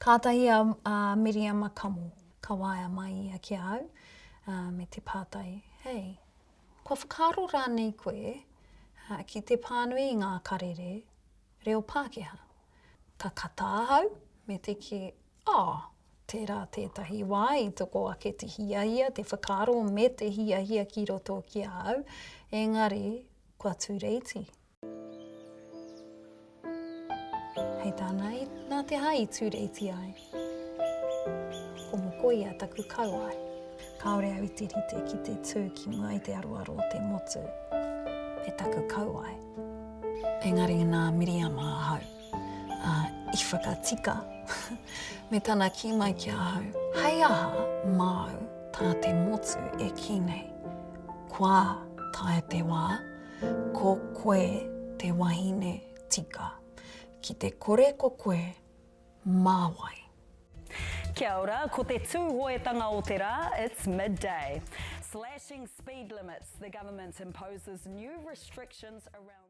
Kātahi a Miriama Kamo ka waea mai ia ki a au, ā, me te pātai, Hei, kua whakaaro rānei koe ki te pānui i ngā karere reo Pākehā? Ka kata ahau me te kī, Oh, tērā tētahi wā i toko ake te hiahia, te whakaaro me te hiahia ki roto ki a au, engari kua tūreiti. Hei tāna, nā te aha i tūreiti ai? Ko Mokoia taku kauae. Kāore au i te rite ki te tū ki mua i te aroaro o te motu me taku kauae. Engari nā Miriama ahau, ā, i whakatika me tana kī mai ki ahau, hei aha māu tā te motu e kī nei, kua tae te wā Ko koe te wahine tika. Ki te kore ko koe, mā wai? Kia ora, ko te Tūhoetanga o te rā, it's midday. Slashing speed limits, the government imposes new restrictions around.